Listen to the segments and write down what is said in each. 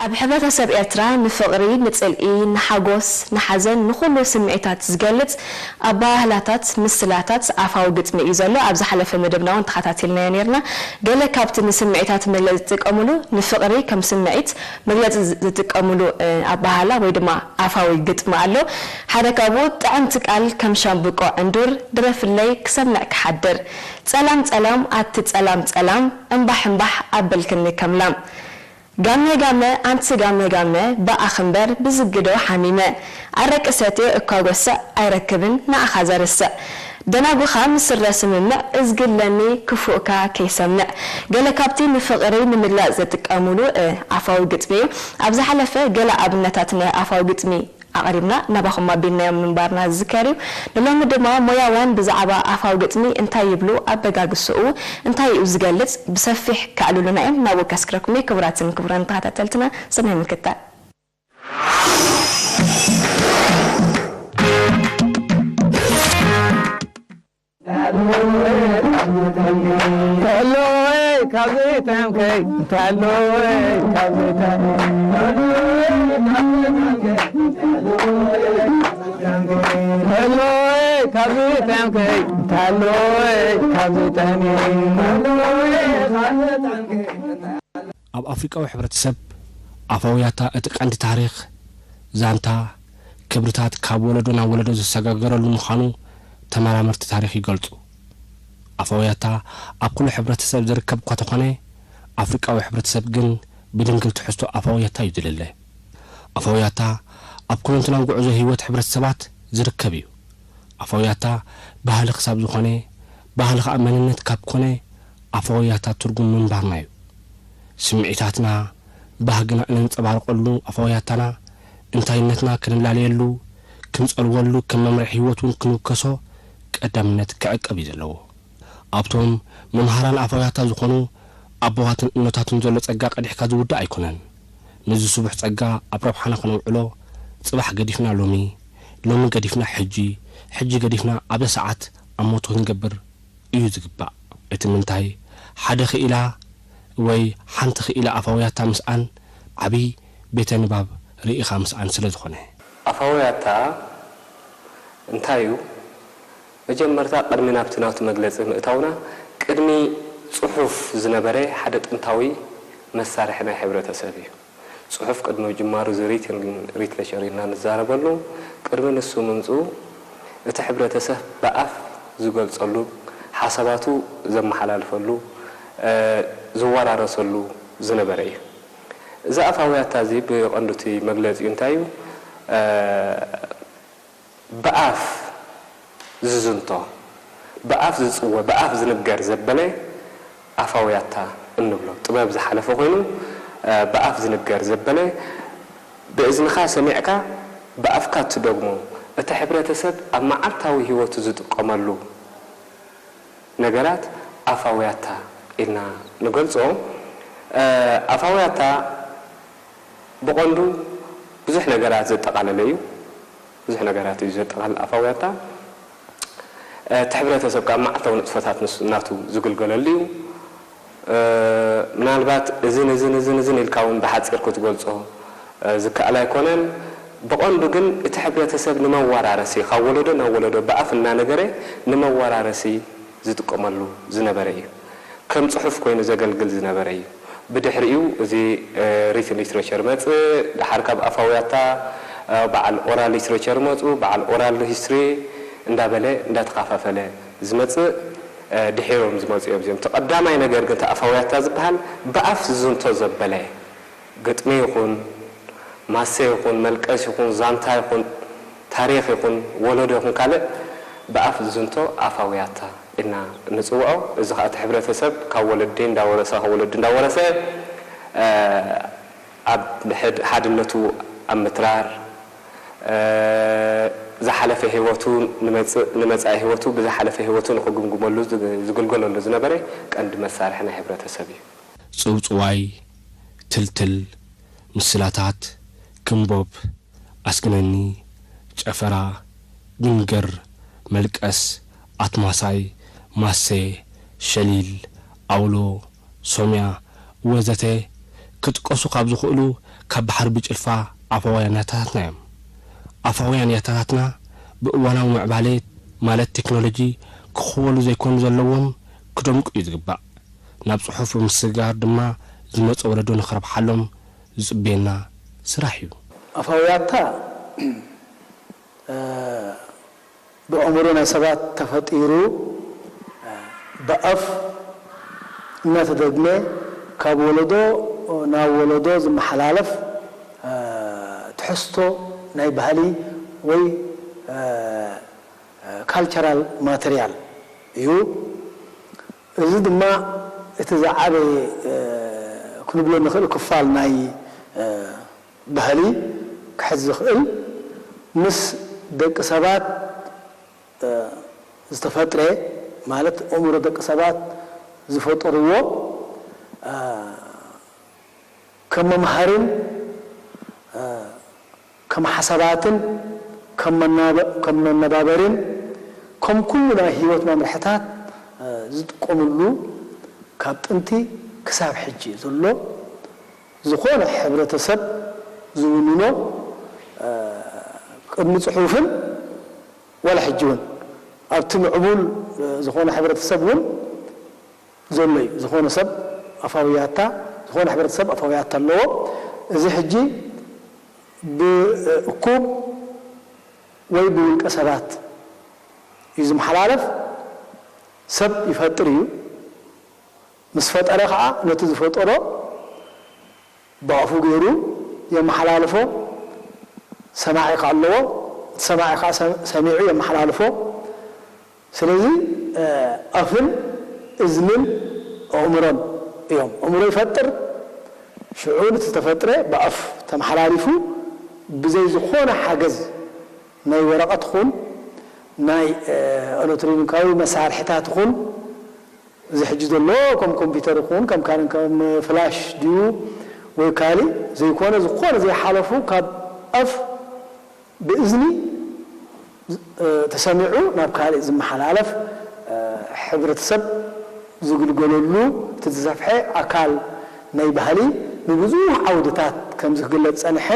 ኣብ ሕብረተሰብ ኤርትራ ንፍቕሪ፣ ንጽልኢ፣ ንሓጎስ፣ ንሓዘን፣ ንኹሉ ስምዒታት ዝገልጽ ኣበሃህላታት፣ ምስላታት፣ ኣፋዊ ግጥሚ እዩ ዘሎ። ኣብ ዝሓለፈ መደብና እውን ተኸታቲልናዮ ነይርና። ገለ ካብቲ ንስምዒታት መግለጺ ዝጥቀሙሉ፣ ንፍቕሪ ከም ስምዒት መግለጺ ዝ-፣ ዝጥቀሙሉ፣ እ፣ ኣበሃህላ ወይ ድማ ኣፋዊ ግጥሚ ኣሎ። ሓደ ካብኡ፣ ጥዕምቲ ቃል ከም ሻምብቆ ዕንዱር፣ ድረፍለይ ክሰምዕ ክሓድር። ጸላም ጸላም ኣቲ ጸላም ጸላም፣ እምባሕ እምባሕ ኣበልክኒ ከም ላም። ጋመ ጋመ ኣንቲ ጋመ ጋመ፣ ብኣኽ እምበር ብዝግዶ ሓሚመ። ኣረቂ ሰትየ እኳ ጎስዕ ኣይረክብን ንኣኻ ዘርስዕ። ደናጉኻ ምስረ ስምምዕ እዝግለኒ ክፉእካ ከይሰምዕ። ገለ ካብቲ ንፍቕሪ ንምግላጽ ዝጥቀሙሉ፣ እ፣ ኣፋዊ ግጥሚ እዩ። ኣብ ዝሓለፈ ገለ ኣብነታት ናይ ኣፋዊ ግጥሚ ኣቕሪብና ናባኹም ኣቢልናዮም ምንባርና ዝዝከር እዩ። ንሎሚ ድማ ሞያውያን ብዛዕባ ኣፋዊ ግጥሚ እንታይ ይብሉ፣ ኣበጋግስኡ እንታይ እዩ ዝገልጽ ብሰፊሕ ከዕልሉና እዮም። ናብኡ ከስክረኩም እየ። ክቡራትን ክቡራን ተኸታተልትና ሰናይ ምክታል። ተሎይ ካብዚ ጠምከይ፣ ተሎይ ካብዚ ጠምከይ፣ ተሎይ ካብዚ ጠምከይ፣ ተሎይ ካብዚ ጠምከይ። ኣብ ኣፍሪቃዊ ሕብረተሰብ ኣፋውያታ እቲ ቀንዲ ታሪኽ፣ ዛንታ፣ ክብርታት ካብ ወለዶ ናብ ወለዶ ዝሰጋገረሉ ምዃኑ ተመራመርቲ ታሪኽ ይገልጹ። ኣፋውያታ ኣብ ኩሉ ሕብረተሰብ ዝርከብ እኳ ተኾነ፣ ኣፍሪቃዊ ሕብረተሰብ ግን ብድንግል ትሕዝቶ ኣፋውያታ እዩ ዝልለ። ኣፋውያታ ኣብ ኩለንትናዊ ጉዕዞ ህይወት ሕብረተሰባት ዝርከብ እዩ። ኣፋውያታ ባህሊ ክሳብ ዝኾነ፣ ባህሊ ኸኣ መንነት ካብ ኮነ፣ ኣፋውያታ ትርጉም ምንባርና እዩ። ስምዒታትና፣ ባህግና እነንጸባርቐሉ ኣፋውያታና፣ እንታይነትና ክንላለየሉ፣ ክንጸልወሉ፣ ከም መምርሒ ህይወት እውን ክንውከሶ ቀዳምነት ክዕቀብ እዩ ዘለዎ። ኣብቶም መምሃራን ኣፋውያታ ዝኾኑ ኣቦታትን እኖታትን ዘሎ ጸጋ ቀዲሕካ ዝውዳእ ኣይኮነን። ነዚ ስቡሕ ጸጋ ኣብ ረብሓና ከነውዕሎ፣ ጽባሕ ገዲፍና ሎሚ፣ ሎሚ ገዲፍና ሕጂ፣ ሕጂ ገዲፍና ኣብዛ ሰዓት ኣብ ሞቶ ክንገብር እዩ ዝግባእ። እቲ ምንታይ፣ ሓደ ክኢላ ወይ ሓንቲ ክኢላ ኣፋውያታ ምስኣን ዓቢ ቤተ ንባብ ርኢኻ ምስኣን ስለ ዝኾነ። ኣፋውያታ እንታይ እዩ? መጀመርታ ቅድሚ ናብቲ ናቱ መግለጺ ምእታውና፣ ቅድሚ ጽሑፍ ዝነበረ ሓደ ጥንታዊ መሳርሒ ናይ ሕብረተሰብ እዩ። ጽሑፍ ቅድሚ ምጅማሩ እዚ ሪትን ሊትሬቸር ኢልና ንዛረበሉ፣ ቅድሚ ንሱ ምምጽኡ እቲ ሕብረተሰብ ብኣፍ ዝገልጸሉ፣ ሓሳባቱ ዘመሓላልፈሉ፣ እ፣ ዝወራረሰሉ ዝነበረ እዩ። እዚ ኣፋውያታ እዚ ብቐንዱ እቲ መግለጺኡ እንታይ እዩ? እ፣ ብኣፍ ዝዝንቶ፣ ብኣፍ ዝጽወ፣ ብኣፍ ዝንገር ዘበለ ኣፋውያታ እንብሎ። ጥበብ ዝሓለፈ ኮይኑ፣ እ፣ ብኣፍ ዝንገር ዘበለ፣ ብእዝንኻ ሰሚዕካ ብኣፍካ እትደግሞ፣ እቲ ሕብረተሰብ ኣብ መዓልታዊ ህይወቱ ዝጥቀመሉ ነገራት ኣፋውያታ ኢልና ንገልጾ። እ፣ ኣፋውያታ ብቐንዱ ብዙሕ ነገራት ዘጠቓለለ እዩ። ብዙሕ ነገራት እዩ ዘጠቓልል ኣፋውያታ። እ፣ እቲ ሕብረተሰብ ካብ መዓልታዊ ንጥፈታት ንሱ ናቱ ዝግልገለሉ እዩ። እ፣ ምናልባት እዝን እዝን እዝን እዝን ኢልካ እውን ብሓጺር ክትገልጾ፣ እ፣ ዝከኣል ኣይኮነን። ብቐንዱ ግን እቲ ሕብረተሰብ ንመወራረሲ፣ ካብ ወለዶ ናብ ወለዶ ብኣፍ እናነገረ ንመወራረሲ ዝጥቀመሉ ዝነበረ እዩ። ከም ጽሑፍ ኮይኑ ዘገልግል ዝነበረ እዩ። ብድሕሪኡ እዚ፣ እ፣ ሪትን ሊትሬቸር መጽእ፣ ደሓር ካብ ኣፋውያታ፣ እ፣ በዓል ኦራል ሊትሬቸር መጹ፣ በዓል ኦራል ሂስትሪ እንዳበለ እንዳተኸፋፈለ ዝመጽእ፣ እ፣ ድሒሮም ዝመጹ እዮም እዚኦም። እቲ ቀዳማይ ነገር ግን እቲ ኣፋውያታ ዝበሃል ብኣፍ ዝዝንቶ ዘበለ ግጥሚ ይኹን፣ ማሰ ይኹን፣ መልቀስ ይኹን፣ ዛንታ ይኹን፣ ታሪኽ ይኹን፣ ወለዶ ይኹን ካልእ ብኣፍ ዝዝንቶ ኣፋውያታ ኢልና ንጽውዖ። እዚ ኸኣ እቲ ሕብረተሰብ ካብ ወለዲ እንዳወረሰ፣ ካብ ወለዲ እንዳወረሰ፣ እ፣ ኣብ ሕድ-፣ ሓድነቱ ኣብ ምትራር፣ እ፣ ዝሓለፈ ህይወቱ ንመጽእ-፣ ንመጻኢ ህይወቱ ብዝሓለፈ ህይወቱ ንኽግምግመሉ ዝግ-፣ ዝግልገለሉ ዝነበረ ቀንዲ መሳርሒ ናይ ሕብረተሰብ እዩ። ጽውጽዋይ፣ ትልትል፣ ምስላታት፣ ክንቦብ፣ ኣስግነኒ፣ ጨፈራ፣ ግንግር፣ መልቀስ፣ ኣትማሳይ፣ ማሴ፣ ሸሊል፣ ኣውሎ፣ ሶምያ፣ ወዘተ ክጥቀሱ ካብ ዝኽእሉ ካብ ባሕሪ ብጭልፋ ኣፋውያን ያታታትና እዮም። ኣፋውያን ያታታትና ብእዋናዊ ምዕባለ ማለት ቴክኖሎጂ ክኽወሉ ዘይኮኑ ዘለዎም ክደምቁ እዩ ዝግባእ። ናብ ጽሑፍ ብምስግጋር ድማ ዝመጽእ ወለዶ ንኽረብሓሎም ዝጽበየና ስራሕ እዩ። ኣፋውያታ ብኣእምሮ ናይ ሰባት ተፈጢሩ ብኣፍ እናተደግመ ካብ ወለዶ ናብ ወለዶ ዝመሓላለፍ ትሕዝቶ ናይ ባህሊ ወይ ካልቸራል ማተርያል እዩ። እዚ ድማ እቲ ዝዓበየ ክንብሎ ንኽእል ክፋል ናይ ባህሊ ክሕዝ ዝኽእል ምስ ደቂ ሰባት ዝተፈጥረ ማለት ኣእምሮ ደቂ ሰባት ዝፈጠርዎ ከም መምሃርን ከም ሓሳባትን ከም መናበ- ከም መነባበርን ከም ኩሉ ናይ ህይወት መምርሕታት ዝጥቀምሉ ካብ ጥንቲ ክሳብ ሕጂ ዘሎ ዝኾነ ሕብረተሰብ ዝውንኖ ቅድሚ ፅሑፍን ዋላ ሕጂ እውን ኣብቲ ምዕቡል ዝኾነ ሕብረተሰብ እውን ዘሎ እዩ። ዝኾነ ሰብ ኣፋውያታ ዝኾነ ሕብረተሰብ ኣፋውያታ ኣለዎ። እዚ ሕጂ ብእኩብ ወይ ብውልቀ ሰባት እዩ ዝመሓላለፍ። ሰብ ይፈጥር እዩ። ምስ ፈጠረ ከዓ ነቲ ዝፈጠሮ ብኣፉ ገይሩ የመሓላልፎ። ሰማዒ ከዓ ኣለዎ። እቲ ሰማዒ ከዓ ሰሚዑ የመሓላልፎ። ስለዚ ኣፍን እዝንን ኣእምሮን እዮም። ኣእምሮ ይፈጥር፣ ሽዑ ነቲ ዝተፈጥረ ብኣፍ ተመሓላሊፉ ብዘይ ዝኾነ ሓገዝ ናይ ወረቐት ኹን ናይ ኤለክትሮኒካዊ መሳርሕታት ኹን እዚ ሕጂ ዘሎ ከም ኮምፒውተር ይኹን ከም ካልእ ከም ፍላሽ ድዩ ወይ ካልእ ዘይኮነ ዝኾነ ዘይሓለፉ ካብ ኣፍ ብእዝኒ ተሰሚዑ ናብ ካልእ ዝመሓላለፍ ሕብረተሰብ ዝግልገለሉ እቲ ዝሰፍሐ ኣካል ናይ ባህሊ ብብዙሕ ዓውድታት ከምዚ ክግለፅ ዝፀንሐ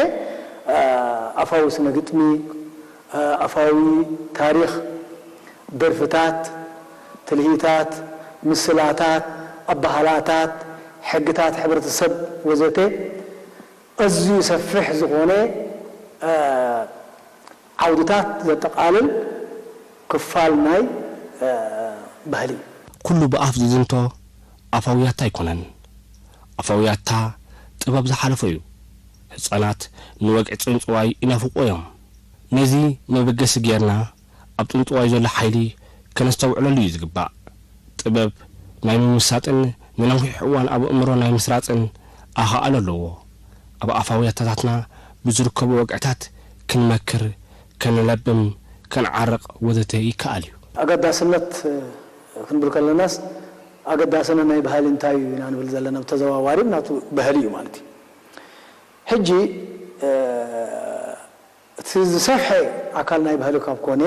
ኣፋዊ ስነ ግጥሚ ኣፋዊ ታሪኽ፣ ደርፍታት፣ ትልሂታት፣ ምስላታት፣ ኣበሃህላታት፣ ሕግታት ሕብረተሰብ ወዘተ ኣዝዩ ሰፊሕ ዝኾነ ዓውድታት ዘጠቓልል ክፋል ናይ ባህሊ እዩ። ኩሉ ብኣፍ ዝዝንቶ ኣፋዊ ያታ ኣይኮነን። ኣፋዊ ያታ ጥበብ ዝሓለፎ እዩ። ህጻናት ንወግዒ ጽንጽዋይ ይናፍቕዎ እዮም። ነዚ መበገሲ ጌርና ኣብ ጽንጽዋይ ዘሎ ሓይሊ ከነስተውዕለሉ እዩ ዝግባእ። ጥበብ ናይ ምምሳጥን ንነዊሕ እዋን ኣብ ኣእምሮ ናይ ምስራጽን ኣኻእሎ ኣለዎ። ኣብ ኣፋዊ ያታታትና ብዝርከቡ ወግዕታት ክንመክር፣ ከነለብም፣ ከነዓርቕ ወዘተ ይከኣል እዩ። ኣገዳስነት ክንብል ከለናስ ኣገዳስነት ናይ ባህሊ እንታይ እዩ ኢና ንብል ዘለና? ብተዘዋዋሪ ናቱ ባህሊ እዩ ማለት እዩ። ሕጂ እቲ ዝሰፍሐ ኣካል ናይ ባህሊ ካብ ኮነ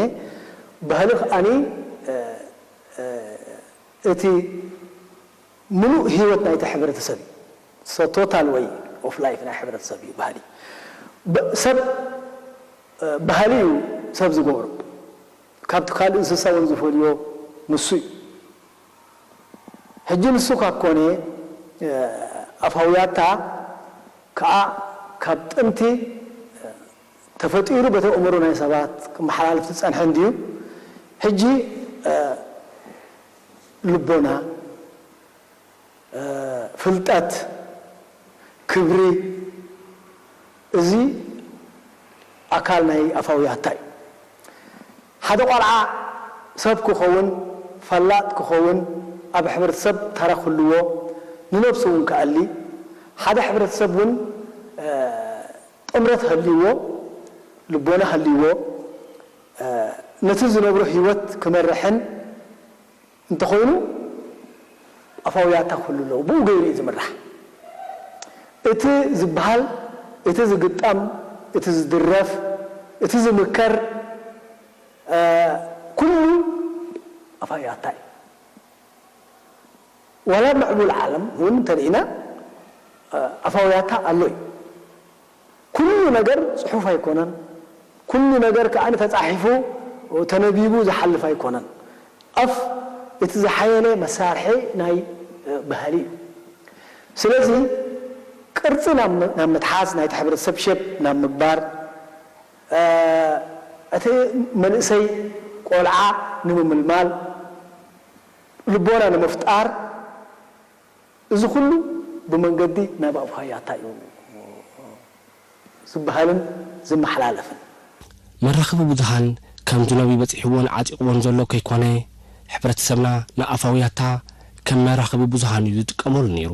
ባህሊ ከዓኒ እቲ ምሉእ ህይወት ናይቲ ሕብረተሰብ እዩ። So total way of life ናይ ሕብረተሰብ እዩ ባህሊ። ሰብ ባህሊ እዩ ሰብ ዝገብሮ። ካብቲ ካልእ እንስሳ እውን ዝፈልዮ ንሱ እዩ። ሕጂ ንሱ ካብ ኮነ ኣፋውያታ ከዓ ካብ ጥንቲ ተፈጢሩ በቲ ኣእምሮ ናይ ሰባት ክመሓላልፍ ዝፀንሐ እንድዩ። ሕጂ ልቦና፣ ፍልጠት፣ ክብሪ፣ እዚ ኣካል ናይ ኣፋውያታ እዩ። ሓደ ቆልዓ ሰብ ክኸውን፣ ፈላጥ ክኸውን፣ ኣብ ሕብረተሰብ ተራ ክህልዎ፣ ንነብሱ እውን ክኣሊ፣ ሓደ ሕብረተሰብ እውን ጥምረት ሃልይዎ፣ ልቦና ሃልይዎ፣ ነቲ ዝነብሮ ህይወት ክመርሕን እንተኾይኑ ኣፋውያታ ክህሉ ኣለዎ። ብኡ ገይሩ እዩ ዝምራሕ። እቲ ዝበሃል፣ እቲ ዝግጠም፣ እቲ ዝድረፍ፣ እቲ ዝምከር፣ እ፣ ኩሉ ኣፋውያታ እዩ። ዋላ ኣብ ምዕቡል ዓለም እውን እንተርኢና፣ እ፣ ኣፋውያታ ኣሎ እዩ። ኩሉ ነገር ጽሑፍ ኣይኮነን። ኩሉ ነገር ከኣ ተጻሒፉ ተነቢቡ ዝሓልፍ ኣይኮነን። ኣፍ እቲ ዝሓየለ መሳርሒ ናይ፣ እ፣ ባህሊ እዩ። ስለዚ ቅርጺ ናብ ም-፣ ናብ ምትሓዝ፣ ናይቲ ሕብረተሰብ ሸፕ ናብ ምግባር፣ እ፣ እቲ መንእሰይ ቆልዓ ንምምልማል፣ ልቦና ንምፍጣር፣ እዚ ኩሉ ብመንገዲ ናብ ኣፋውያታ እዩ ዝበሃልን ዝመሓላለፍን። መራኸቢ ብዙሃን ከምቲ ነብዩ በጺሕዎን ዓጢቕዎን ዘሎ ከይኮነ፣ ሕብረተሰብና ንኣፋውያታ ከም መራኸቢ ብዙሃን እዩ ዝጥቀመሉ ነይሩ።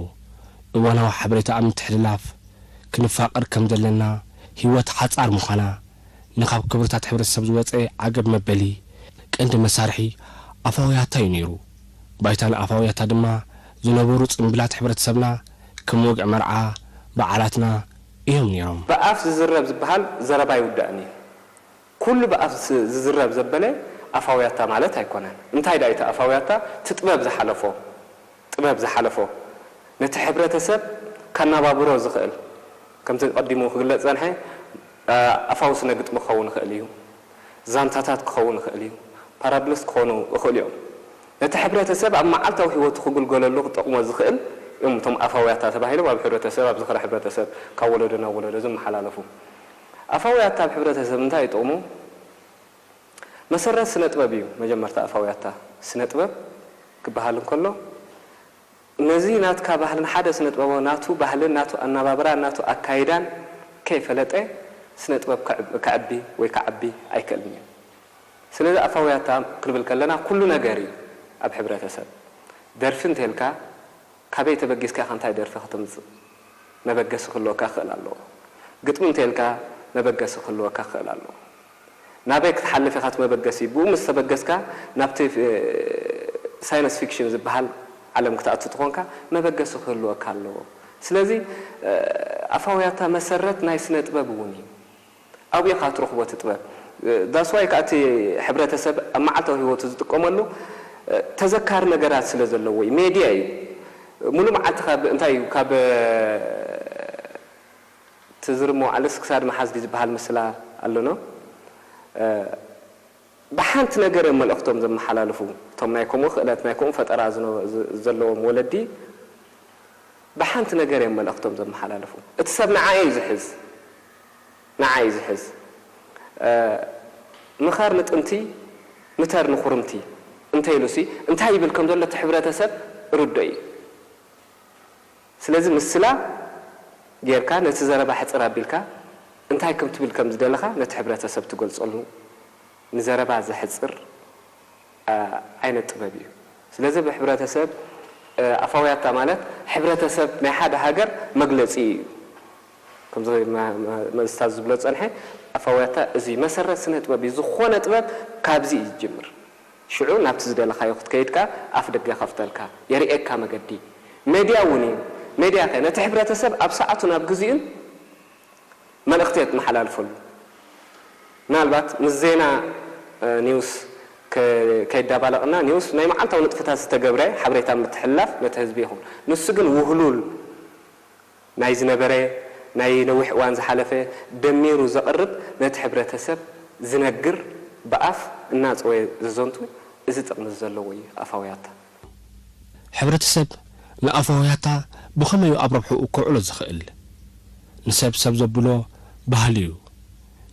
እዋናዊ ሓበሬታ ኣብ ምትሕልላፍ፣ ክንፋቐር ከም ዘለና፣ ህይወት ሓጻር ምዃና፣ ንኻብ ክብርታት ሕብረተሰብ ዝወጸ ዓገብ መበሊ ቀንዲ መሳርሒ ኣፋውያታ እዩ ነይሩ። ባይታ ንኣፋውያታ ድማ ዝነበሩ ጽምብላት ሕብረተሰብና ከም ወግዒ መርዓ፣ በዓላትና እዮም ነይሮም። ብኣፍ ዝዝረብ ዝበሃል ዘረባ ኣይውዳእን እዩ። ኩሉ ብኣፍ ዝ-፣ ዝዝረብ ዘበለ ኣፋውያታ ማለት ኣይኮነን። እንታይ ደኣ እቲ ኣፋውያታ? እቲ ጥበብ ዝሓለፎ፣ ጥበብ ዝሓለፎ፣ ነቲ ሕብረተሰብ ከነባብሮ ዝኽእል፣ ከምቲ ቀዲሙ ክግለጽ ጸንሐ፣ ኣ-፣ ኣፋዊ ስነ ግጥሚ ክኸውን ይኽእል እዩ፣ ዛንታታት ክኸውን ይኽእል እዩ፣ ፓራብልስ ክኾኑ ይኽእሉ እዮም። ነቲ ሕብረተሰብ ኣብ መዓልታዊ ህይወቱ ክግልገለሉ ክጠቕሞ ዝኽእል እዮም እቶም ኣፋውያታ ተባሂሎም ኣብ ሕብረተሰብ፣ ኣብ ዝኽሪ ሕብረተሰብ ካብ ወለዶ ናብ ወለዶ ዝመሓላለፉ። ኣፋውያታ ኣብ ሕብረተሰብ እንታይ ይጠቕሙ? መሰረት ስነ ጥበብ እዩ። መጀመርታ ኣፋውያታ ስነ ጥበብ ክበሃል እንከሎ፣ ነዚ ናትካ ባህልን ሓደ ስነ ጥበባዊ ናቱ ባህልን ናቱ ኣነባብራን ናቱ ኣካይዳን ከይፈለጠ ስነ ጥበብ ክዕብ-፣ ክዕቢ ወይ ክዓቢ ኣይክእልን እዩ። ስለዚ ኣፋውያታ ክንብል ከለና ኩሉ ነገር እዩ ኣብ ሕብረተሰብ። ደርፊ እንተልካ ካበይ ተበጊስካ ኢኻ እንታይ ደርፊ ከተምጽእ መበገሲ ክህልወካ ክኽእል ኣለዎ። ግጥሚ እንተልካ መበገሲ ክህልወካ ክኽእል ኣለዎ። ናበይ ክትሓልፍ ኢኻ እቲ መበገሲ? ብኡ ምስ ተበገስካ ናብቲ፣ እ፣ ሳይንስ ፊክሽን ዝበሃል ዓለም ክትኣቱ ተኾንካ መበገሲ ክህልወካ ኣለዎ። ስለዚ፣ እ፣ ኣፋውያታ መሰረት ናይ ስነ ጥበብ እውን እዩ። ኣብኡ ኢኻ ትረኽቦ እቲ ጥበብ። እ፣ that's why ከኣ እቲ ሕብረተሰብ ኣብ መዓልታዊ ህይወቱ ዝጥቀመሉ፣ እ፣ ተዘካሪ ነገራት ስለ ዘለዎ እዩ። ሜድያ እዩ። ሙሉእ መዓልቲ ካብ እንታይ እዩ? ካብ፣ እ፣ ትዝሪ መዋዕልስ ክሳድ መሓዝ ድዩ ዝበሃል ምስላ ኣሎኖ? እ፣ ብሓንቲ ነገር እዮም መልእኽቶም ዘመሓላልፉ። እቶም ናይ ከምኡ ክእለት፣ ናይ ከምኡ ፈጠራ ዝነ-፣ ዝ-፣ ዘለዎም ወለዲ ብሓንቲ ነገር እዮም መልእኽቶም ዘመሓላልፉ። እቲ ሰብ ንዓ እዩ ዝሕዝ። ንዓ እዩ ዝሕዝ። እ፣ ምኸር ንጥንቲ፣ ምተር ንኹርምቲ እንተ ኢሉሲ እንታይ ይብል ከም ዘሎ እቲ ሕብረተሰብ ርዱእ እዩ። ስለዚ ምስላ ጌርካ ነቲ ዘረባ ሕጽር ኣቢልካ እንታይ ከም ትብል ከም ዝደለኻ ነቲ ሕብረተሰብ ትገልጸሉ ንዘረባ ዘሕጽር፣ እ፣ ዓይነት ጥበብ እዩ። ስለዚ ብሕብረተሰብ፣ እ፣ ኣፋውያታ ማለት ሕብረተሰብ ናይ ሓደ ሃገር መግለጺ እዩ። ከምዚ መ-፣ መ-፣ መእዝታት ዝብሎ ጸንሐ ኣፋውያታ እዚ መሰረት ስነ ጥበብ እዩ። ዝኾነ ጥበብ ካብዚ እዩ ዝጅምር። ሽዑ ናብቲ ዝደለኻዮ ክትከይድ ከኣ ኣፍ ደገ ይኸፍተልካ፣ የርእየካ መገዲ። ሜድያ እውን እዩ። ሜድያ ከ ነቲ ሕብረተሰብ ኣብ ሰዓቱን ኣብ ግዜኡን መልእኽቲ የመሓላልፈሉ። ምናልባት ምስ ዜና፣ እ፣ ኒውስ ከ-፣ ከይዳባለቕና፣ ኒውስ ናይ መዓልታዊ ንጥፈታት ዝተገብረ ሓበሬታ ምትሕልላፍ ነቲ ህዝቢ ይኹን። ንሱ ግን ውህሉል ናይ ዝነበረ፣ ናይ ነዊሕ እዋን ዝሓለፈ ደሚሩ ዘቕርብ፣ ነቲ ሕብረተሰብ ዝነግር፣ ብኣፍ እናጸወየ ዘዘንቱ፣ እዚ ጥቕሚ ዘለዎ እዩ ኣፋውያታ። ሕብረተሰብ ንኣፋውያታ ብኸመይ እዩ ኣብ ረብሕኡ ከውዕሎ ዝኽእል? ንሰብ ሰብ ዘብሎ ባህሊ እዩ።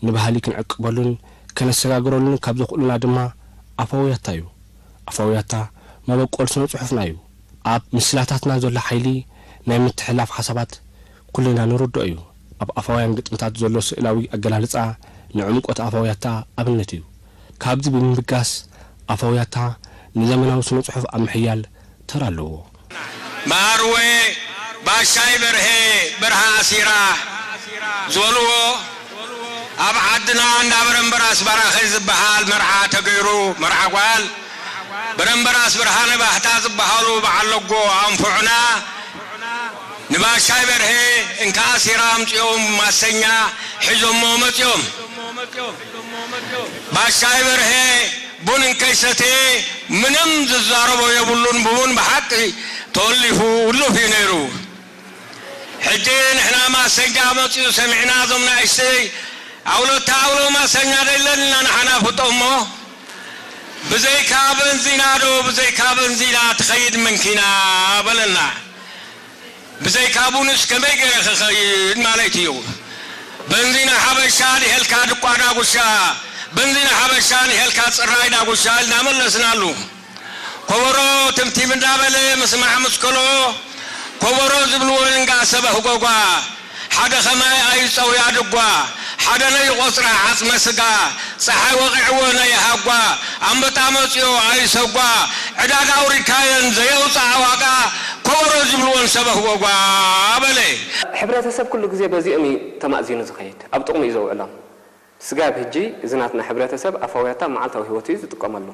ንባህሊ ክንዕቅበሉን ከነሰጋግረሉን ካብ ዘኽእሉና ድማ ኣፋውያታ እዩ። ኣፋውያታ መበቆል ስነ ጽሑፍና እዩ። ኣብ ምስላታትና ዘሎ ሓይሊ ናይ ምትሕልላፍ ሓሳባት ኩልና ንርድኦ እዩ። ኣብ ኣፋውያን ግጥምታት ዘሎ ስእላዊ ኣገላልጻ ንዕምቆት ኣፋውያታ ኣብነት እዩ። ካብዚ ብምብጋስ ኣፋውያታ ንዘመናዊ ስነ ጽሑፍ ኣብ ምሕያል ተራ ኣለዎ። ማርወ ባሻይ በርሀ በርሃ ኣሲራ ዝበልዎ ኣብ ዓድና እንዳ በረምበራስ ባራኺ ዝበሃል መርዓ ተገይሩ፣ መርዓ ጓል በረምበራስ ብርሃነ ባህታ ዝበሃሉ በዓል ለጎ ኣንፍዑና ንባሻይ በርሀ እንካ ኣሲራ ኣምጺኦም ማሰኛ ሒዞሞ መጺኦም። ባሻይ በርሀ ቡን እንከይሰትየ ምንም ዝዛረቦ የብሉን፣ ብቡን ብሓቂ ተወሊፉ ውሉፍ እዩ ነይሩ። ሕጂ ንሕና ማሰኛ መጺኡ ሰሚዕና፣ እዞም ንእሽተይ ኣውሎታ ኣውሎ ማሰኛ ደይለና ንሓና ፍጦ እሞ፣ ብዘይካ በንዚና ዶ ብዘይካ በንዚና ትኸይድ መንኪና በለና። ብዘይካ ቡንስ ከመይ ገይረ ክኸይድ ማለት እዩ? በንዚና ሓበሻ ድሄልካ ድቋ ዳጉሻ፣ በንዚና ሓበሻ ድሄልካ ጽራይ ዳጉሻ ኢልና መለስናሉ። ኮበሮ ትምቲም እንዳበለ ምስማዕ ምስ ከሎ፣ ኮበሮ ዝብልዎ እንጋ ሰበህ ጎጓ፣ ሓደ ኸማይ ኣይጸውያ ድጓ፣ ሓደ ነይቆጽራ ዓጽመ ስጋ፣ ጸሓይ ወቒዕዎ ነይሃጓ፣ ኣንበጣ መጺኦ ኣይሰጓ፣ ዕዳጋ ኣውሪድካየን ዘየውጽኣ ዋጋ፣ ኮበሮ ዝብልወን ሰበህ ጎጓ በለ። ሕብረተሰብ ኩሉ ግዜ በዚኦም እዩ ተማእዚኑ ዝኸይድ፣ ኣብ ጥቕሚ እዩ ዘውዕሎም። ስጋብ ሕጂ እዚ ናትና ሕብረተሰብ ኣፋውያታ መዓልታዊ ህይወቱ እዩ ዝጥቀመሉ።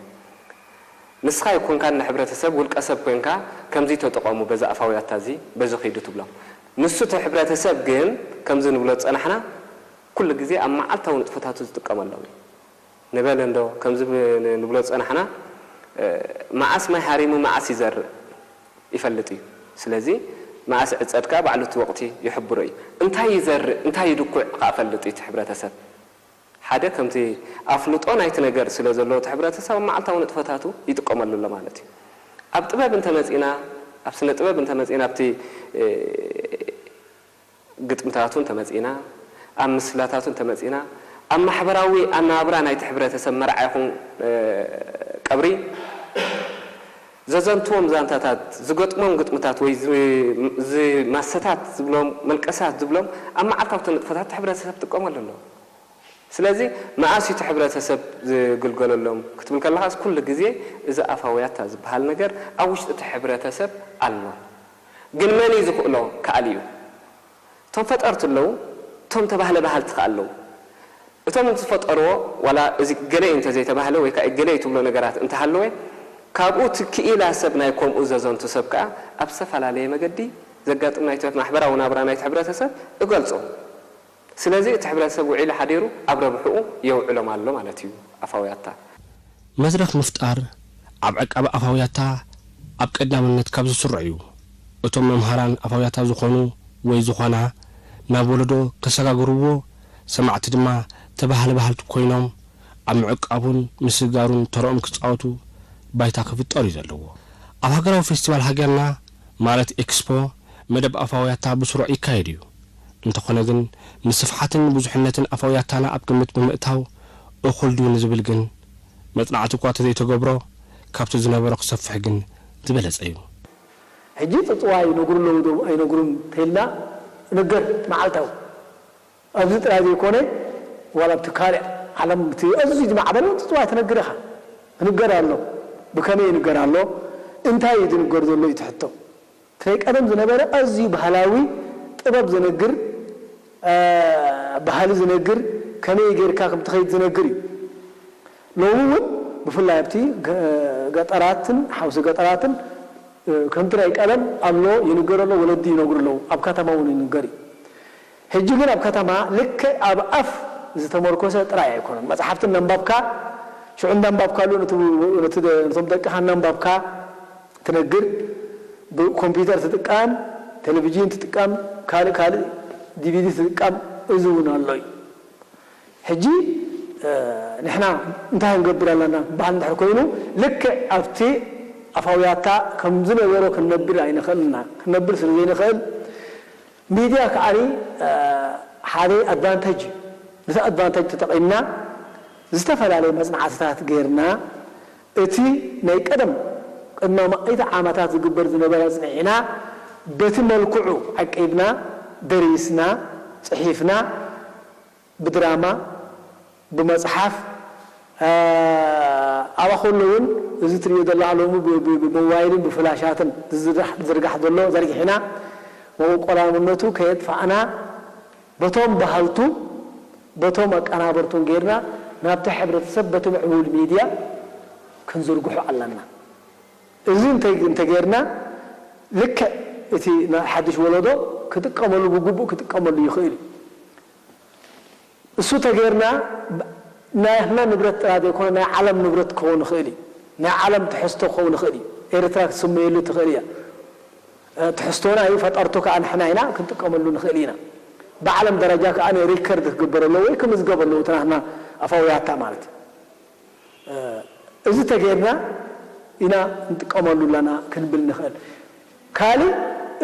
ንስኻ ኣይኮንካን ንሕብረተሰብ ውልቀ ሰብ ኮንካ ከምዚ ተጠቐሙ በዚ ኣፋውያታ እዚ በዚ ኺዱ ትብሎም። ንሱ እቲ ሕብረተሰብ ግን ከምዚ ንብሎ ዝጸናሕና ኩሉ ግዜ ኣብ መዓልታዊ ንጥፈታቱ ዝጥቀመሎም እዩ። ንበል እንዶ ከምዚ ብ- ንብሎ ዝጸናሕና፣ እ፣ መዓስ ማይ ሃሪሙ መዓስ ይዘርእ ይፈልጥ እዩ። ስለዚ መዓስ ዕጸድ ከኣ ባዕሉ እቲ ወቕቲ ይሕብሮ እዩ። እንታይ ይዘርእ እንታይ ይድኩዕ ከኣ ፈልጥ እዩ እቲ ሕብረተሰብ። ሓደ ከምቲ ኣፍልጦ ናይቲ ነገር ስለ ዘለዎ እቲ ሕብረተሰብ ኣብ መዓልታዊ ንጥፈታቱ ይጥቀመሉ ኣሎ ማለት እዩ። ኣብ ጥበብ እንተመጺና፣ ኣብ ስነ ጥበብ እንተመጺና፣ ኣብቲ፣ እ፣ ግጥምታቱ እንተመጺና፣ ኣብ ምስላታቱ እንተመጺና፣ ኣብ ማሕበራዊ ኣነባብራ ናይቲ ሕብረተሰብ መርዓ ይኹን፣ እ፣ ቀብሪ ዘዘንትዎም ዛንታታት፣ ዝገጥሞም ግጥምታት ወይ ዝ-፣ ዝ-፣ ማሰታት ዝብሎም፣ መልቀሳት ዝብሎም ኣብ መዓልታዊ ንጥፈታት እቲ ሕብረተሰብ ትጥቀመሉ ኣሎ። ስለዚ መኣስ እዩ እቲ ሕብረተሰብ ዝግልገለሎም ክትብል ከለኻስ ኩሉ ግዜ እዚ ኣፋውያታ ዝበሃል ነገር ኣብ ውሽጢ እቲ ሕብረተሰብ ኣሎ። ግን መን እዩ ዝኽእሎ? ከኣል እዩ። እቶም ፈጠርቲ ኣለዉ፣ እቶም ተባህለ በሃልቲ ከኣ ኣለዉ። እቶም ዝፈጠርዎ ዋላ እዚ ገለ እዩ እንተዘይተባህለ ወይ ከኣ ገለ እዩ ትብሎ ነገራት እንተሃለወ ካብኡ እቲ ክኢላ ሰብ ናይ ከምኡ ዘዘንቱ ሰብ ከኣ ኣብ ዝተፈላለየ መገዲ ዘጋጥም ናይቲ ማሕበራዊ ናብራ ናይቲ ሕብረተሰብ እገልጾ። ስለዚ እቲ ሕብረተሰብ ውዒሉ ሓዲሩ ኣብ ረብሕኡ የውዕሎም ኣሎ ማለት እዩ ኣፋውያታ። መድረኽ ምፍጣር ኣብ ዕቃበ ኣፋውያታ ኣብ ቀዳምነት ካብ ዝስርዑ እዩ። እቶም መምሃራን ኣፋውያታ ዝኾኑ ወይ ዝኾና ናብ ወለዶ ከሰጋግርዎ፣ ሰማዕቲ ድማ ተባህለ በሃልቲ ኮይኖም ኣብ ምዕቃቡን ምስግጋሩን ተረኦም ክጻወቱ ባይታ ክፍጠር እዩ ዘለዎ። ኣብ ሃገራዊ ፌስቲቫል ሃገርና ማለት ኤክስፖ መደብ ኣፋውያታ ብስሩዕ ይካየድ እዩ። እንተኾነ ግን ንስፍሓትን ንብዙሕነትን ኣፋውያታና ኣብ ግምት ብምእታው እኹል ድዩ ንዝብል ግን መጽናዕቲ እኳ ተዘይተገብሮ ካብቲ ዝነበሮ ክሰፍሕ ግን ዝበለጸ እዩ። ሕጂ ጽጽዋ ይነግሩ ኣለዉ ዶ ኣይነግሩን ተይልና ነገር መዓልታዊ ኣብዚ ጥራይ ዘይኮነ ዋላ ኣብቲ ካልእ ዓለም እቲ ኣዝዩ ዝማዕበለ እውን ጽጽዋ ትነግር ኢኻ። ይንገር ኣሎ። ብከመይ ይንገር ኣሎ? እንታይ እዩ ዝንገር ዘሎ እዩ እቲ ሕቶ። እቲ ናይ ቀደም ዝነበረ ኣዝዩ ባህላዊ ጥበብ ዘነግር ባህሊ ዝነግር ከመይ ጌርካ ከም ትኸይድ ዝነግር እዩ። ሎሚ እውን ብፍላይ ኣብቲ ገጠራትን ሓውሲ ገጠራትን ከምቲ ናይ ቀደም ኣሎ ይንገር ኣሎ ወለዲ ይነግሩ ኣለዉ ኣብ ከተማ እውን ይንገር እዩ። ሕጂ ግን ኣብ ከተማ ልክዕ ኣብ ኣፍ ዝተመርኮሰ ጥራይ ኣይኮነን። መጽሓፍቲ እናንባብካ ሽዑ እንዳንባብካሉ ነቶም ደቅኻ እናንባብካ ትነግር፣ ብኮምፒውተር ትጥቀም፣ ቴሌቪዥን ትጥቀም፣ ካልእ ካልእ ዲቪዲ ትጥቀም፣ እዚ እውን ኣሎ እዩ። ሕጂ ንሕና እንታይ ክንገብር ኣለና ክበሃል እንድሕር ኮይኑ ልክዕ ኣብቲ ኣፋውያታ ከም ዝነበሮ ክንነብር ኣይንኽእልን ኢና። ክንነብር ስለ ዘይንኽእል ሚድያ ከዓኒ ሓደ ኣድቫንተጅ እዩ። ነቲ ኣድቫንተጅ ተጠቒምና ዝተፈላለየ መፅናዕትታት ገይርና እቲ ናይ ቀደም ቅድሚ ኣማኢት ዓመታት ዝግበር ዝነበረ ኣፅኒዕና በቲ መልክዑ ዓቂብና ደሪስና ፅሒፍና ብድራማ ብመፅሓፍ ኣብኣ ከሎ እውን እዚ ትሪኦ ዘለኻ ሎሚ ብሞባይልን ብፍላሻትን ዝዝርጋሕ ዘሎ ዘርጊሕና መበቆላውነቱ ከየጥፋእና በቶም በሃልቱ በቶም ኣቀናበርቱን ጌርና ናብቲ ሕብረተሰብ በቲ ምዕቡል ሚድያ ክንዝርግሖ ኣለና። እዚ እንተጌርና ልክዕ እቲ ናይ ሓድሽ ወለዶ ክጥቀመሉ፣ ብግቡእ ክጥቀመሉ ይኽእል እዩ። እሱ ተገይርና፣ ናትና ንብረት ጥራይ ዘይኮነ ናይ ዓለም ንብረት ክኸውን ይኽእል እዩ። ናይ ዓለም ትሕዝቶ ክኸውን ይኽእል እዩ። ኤርትራ ክትስመየሉ ትኽእል እያ። ትሕዝቶና እዩ፣ ፈጠርቱ ከኣ ንሕና ኢና፣ ክንጥቀመሉ ንኽእል ኢና። ብዓለም ደረጃ ከኣ ሪከርድ ክግበር ኣለዎ ወይ ክምዝገብ ኣለዎ፣ እቲ ናትና ኣፋውያታ ማለት እዩ። እዚ ተገይርና ኢና ንጥቀመሉ ኣለና ክንብል ንኽእል። ካልእ፣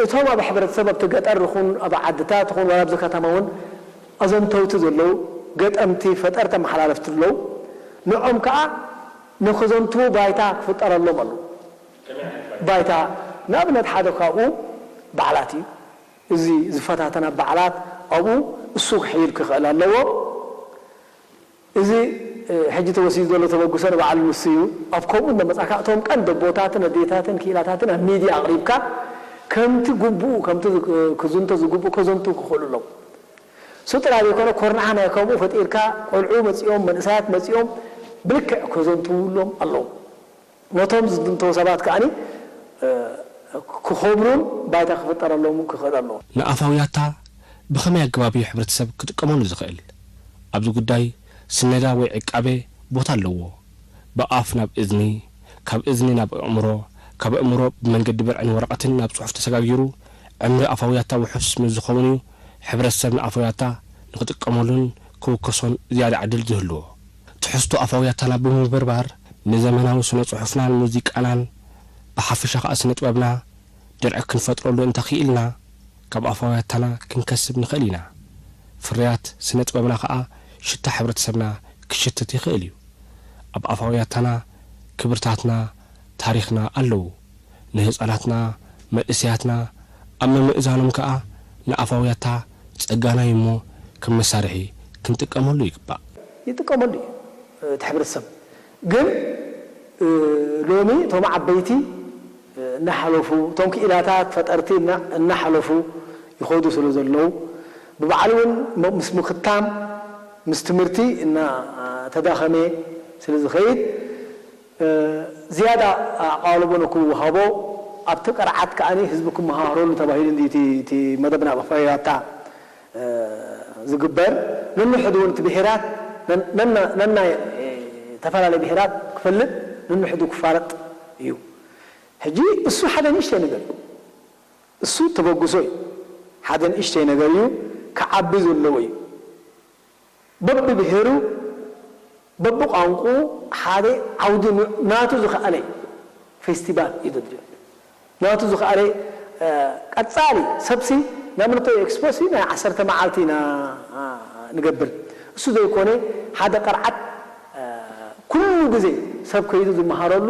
እቶም ኣብ ሕብረተሰብ ኣብቲ ገጠር ይኹን ኣብ ዓድታት ይኹን ዋላ ኣብዚ ከተማ እውን ኣዘንተውቲ ዘለዉ፣ ገጠምቲ፣ ፈጠርቲ፣ ኣመሓላለፍቲ ኣለዉ። ንዖም ከኣ ንኽዘንትዉ ባይታ ክፍጠረሎም ኣለዎ። ባይታ፣ ንኣብነት ሓደ ካብኡ በዓላት እዩ። እዚ ዝፈታተና በዓላት ኣብኡ እሱ ክሕይል ክኽእል ኣለዎ። እዚ ሕጂ ተወሲዱ ዘሎ ተበግሶ ንባዕሉ ንሱ እዩ። ኣብ ከምኡ እናመጻእካ እቶም ቀንዲ ኣቦታትን ኣዴታትን ክኢላታትን ኣብ ሚድያ ኣቕሪብካ ከምቲ ግቡኡ፣ ከምቲ ክዝንቶ ዝግብኡ ከዘንቱ ክኽእሉ ኣለዎም። እሱ ጥራይ ዘይኮነ፣ ኮርናዕ ናይ ከምኡ ፈጢርካ፣ ቆልዑ መጺኦም፣ መንእሰያት መጺኦም ብልክዕ ከዘንትውሎም ኣለዎም። ነቶም ዝዝንተው ሰባት ከኣኒ ክኸብሩን ባይታ ክፍጠረሎም ክኽእል ኣለዎ። ንኣፋውያታ ብኸመይ ኣገባብ እዩ ሕብረተሰብ ክጥቀመሉ ዝኽእል? ኣብዚ ጉዳይ ስነዳ ወይ ዕቃበ ቦታ ኣለዎ። ብኣፍ ናብ እዝኒ፣ ካብ እዝኒ ናብ ኣእምሮ፣ ካብ ኣእምሮ ብመንገዲ ብርዕን ወረቐትን ናብ ጽሑፍ ተሰጋጊሩ ዕምሪ ኣፋውያታ ውሑስ ምስ ዝኸውን እዩ ሕብረተሰብ ንኣፋውያታ ንኽጥቀመሉን ክውከሶን ዝያዳ ዕድል ዝህልዎ። ትሕዝቶ ኣፋውያታና ብምብርባር ንዘመናዊ ስነ ጽሑፍናን ሙዚቃናን ብሓፈሻ ከኣ ስነ ጥበብና ድርዒ ክንፈጥረሉ እንተኽኢልና፣ ካብ ኣፋውያታና ክንከስብ ንኽእል ኢና። ፍርያት ስነ ጥበብና ከኣ ሽታ ሕብረተሰብና ክሽትት ይኽእል እዩ። ኣብ ኣፋውያታና ክብርታትና፣ ታሪኽና ኣለዉ። ንህጻናትና፣ መንእሰያትና ኣብ ምምእዛኖም ከኣ ንኣፋውያታ ጸጋና እዩ እሞ ከም መሳርሒ ክንጥቀመሉ ይግባእ። ይጥቀመሉ እዩ እቲ ሕብረተሰብ። ግን ሎሚ እቶም ዓበይቲ እናሓለፉ፣ እቶም ክኢላታት ፈጠርቲ እና-፣ እናሓለፉ ይኸዱ ስለ ዘለዉ፣ ብባዕሉ እውን ም-፣ ምስ ምኽታም፣ ምስ ትምህርቲ እናተዳኸመ ስለ ዝኸይድ፣ ዝያዳ ኣቓልቦ ንክወሃቦ፣ ኣብቲ ቅርዓት ከኣ ህዝቢ ክመሃረሉ ተባሂሉ እንዲ እቲ፣ እቲ መደብ ናብ ኣፋውያታ ዝግበር። ነንሕዱ እውን እቲ ብሄራት፣ ነን-፣ ነና-፣ ነናይ ተፈላለየ ብሄራት ክፈልጥ፣ ነንሕዱ ክፋለጥ እዩ። ሕጂ እሱ ሓደ ንእሽተይ ነገር እዩ። እሱ ተበግሶ እዩ። ሓደ ንእሽተይ ነገር እዩ፣ ክዓቢ ዘለዎ እዩ። በብብሄሩ፣ በብቋንቁ ሓደ ዓውዲ ን-፣ ናቱ ዝኸኣለ ፌስቲቫል እዩ ዘድልዮ። ናቱ ዝኸኣለ፣ እ፣ ቀጻሊ ሰብሲ፣ ንኣብነት ኤክስፖሲ ናይ ዓሰርተ መዓልቲ ኢና፣ እ፣ ንገብር። እሱ ዘይኮነ ሓደ ቅርዓት፣ እ፣ ኩሉ ግዜ ሰብ ከይዱ ዝመሃረሉ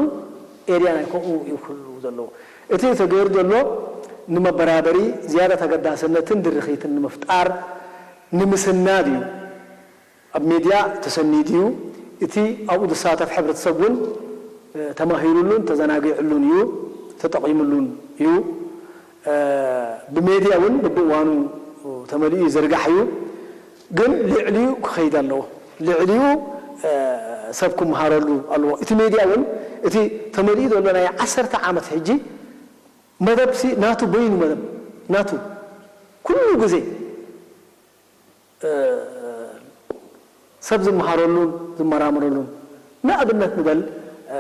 ኤርያ ናይ ከምኡ እዩ ኩሉ ዘለዎ። እቲ ተገይሩ ዘሎ ንመበራበሪ ዝያዳ ተገዳስነትን ድርኺትን ንምፍጣር ንምስናድ እዩ። ኣብ ሜድያ ተሰኒዱ እዩ። እቲ ኣብኡ ዝሳተፍ ሕብረተሰብ እውን፣ እ፣ ተማሂሩሉን ተዘናጊዕሉን እዩ፣ ተጠቒሙሉን እዩ። እ፣ ብሜድያ እውን በብእዋኑ ተመሊኡ ይዝርጋሕ እዩ። ግን ልዕሊኡ ክኸይድ ኣለዎ። ልዕሊኡ፣ እ፣ ሰብ ክመሃረሉ ኣለዎ። እቲ ሜድያ እውን እቲ ተመሊኡ ዘሎ ናይ ዓሰርተ ዓመት ሕጂ መደብሲ ናቱ በይኑ መደብ ናቱ ኩሉ ግዜ እ፣ ሰብ ዝመሃረሉን ዝመራመረሉን። ንኣብነት ንበል፣ እ፣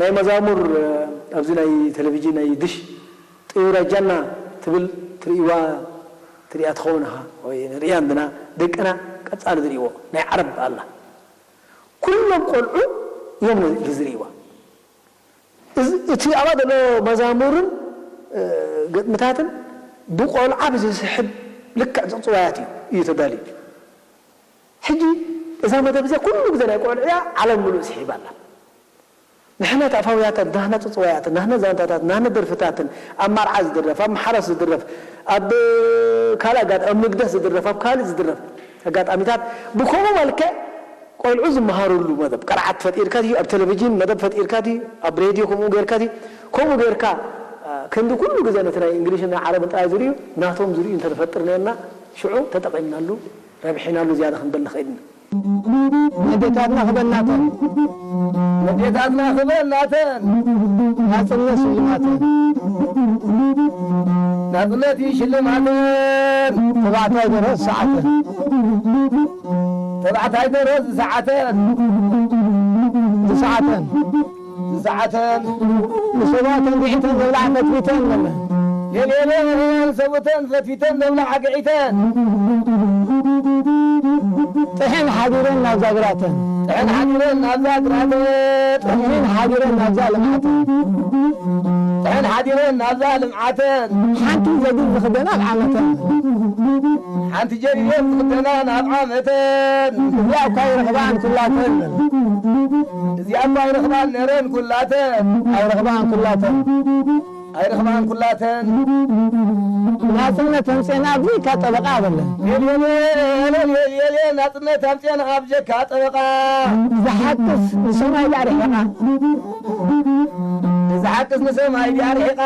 ናይ መዛሙር፣ እ፣ ኣብዚ ናይ ቴሌቪዥን ናይ ድሽ ጥዩራ ጃና ትብል ትርእይዋ፣ ትርእያ ትኸውን ኢኻ ወይ ንርእያ እንድና፣ ደቅና ቀጻሊ ዝርእይዎ ናይ ዓረብ ኣላ። ኩሎም ቆልዑ እዮም ዝርእይዋ። እዚ፣ እቲ ኣብኣ ዘሎ መዛሙርን፣ እ፣ ግጥምታትን ብቆልዓ ብዝስሕብ ልክዕ ጽጽዋያት እዩ፣ እዩ ተዳልዩ። ሕጂ እዛ መደብ እዚኣ ኩሉ ግዜ ናይ ቆልዑ እያ፣ ዓለም ምሉእ ስሒባ ኣላ። ንሕና ተኣፋውያታት፣ ናህና ጽጽዋያትን፣ ናህና ዛንታታትን፣ ናህና ደርፍታትን፣ ኣብ መርዓ ዝድረፍ፣ ኣብ ማሕረስ ዝድረፍ፣ ኣብ ካልእ ኣጋጣሚ፣ ኣብ ንግደት ዝድረፍ፣ ኣብ ካልእ ዝድረፍ ኣጋጣሚታት ብከምኡ መልክዕ ቆልዑ ዝመሃሩሉ መደብ ቅርዓት ፈጢርካ ድዩ፣ ኣብ ቴሌቪዥን መደብ ፈጢርካ ድዩ፣ ኣብ ሬድዮ ከምኡ ጌርካ ድዩ፣ ከምኡ ጌርካ፣ እ፣ ክንዲ ኩሉ ግዜ ነቲ ናይ እንግሊሽን ናይ ዓረብን ጥራይ ዝርእዩ፣ ናቶም ዝርእዩ እንተንፈጥር ነርና፣ ሽዑ ተጠቒምናሉ፣ ረቢሕናሉ ዝያዳ ክንብል ንኽእል ኢና። ኣዴታትና ክበናተን፣ ኣዴታትና ክበናተን፣ ናጽነት ስውናተን። ናጽነት እዩ ሽልማተን። ተባዕታይ ደርሆ ዝሰዓተን። ተባዕታይ ደርሆ ዝሰዓተን። ዝሰዓተን። ዝሰዓተን። ንሰብኡተን ግዒተን ዘብልዓ ፈትፊተን በለ። ሌሌሌ ንሰብኡተን ፈትፊተን ዘብልዓ ግዒተን። ጥሕን ሓዲረን ናብዛ ግራተን። ጥሕን ሓዲረን ናብዛ ግራተን። ጥሕን ሓዲረን ናብዛ ልምዓተን። ጥሕን ሓዲረን ናብዛ ልምዓተን። ሓንቲ ጀዲድ ዝኽደና ኣብ ዓመተን። ሓንቲ ጀዲድ ዝኽደና ናብ ዓመተን። እዚኣ እኳ ይረኽባን ኩላተን። እዚኣ እኳ ይረኽባን ነረን ኩላተን። ኣይረኽባን ኩላተን። ኣይረኽባን ኩላተን። ናጽነት ተምጽኤና ኣብዚ ካብ ጠበቓ በለን። ሌሌሌሌ ናጽነት ኣምጽኤና ኣብ ጀካ ጠበቓ። ዝሓቅስ ንሰማይ ድኣ ርሒቓ። ዝሓቅስ ንሰማይ ድኣ ርሒቓ።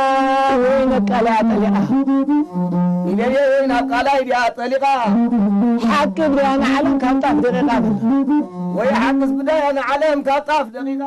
ወይ ናብ ቃላ እያ ጠሊቓ። ሌሌ ወይ ናብ ቃላይ ድኣ ጠሊቓ። ሓቂ ብድያ ንዓለም ካብ ጣፍ ደቂቓ በለን። ወይ ሓቅስ ብድያ ንዓለም ካብ ጣፍ ደቂቓ።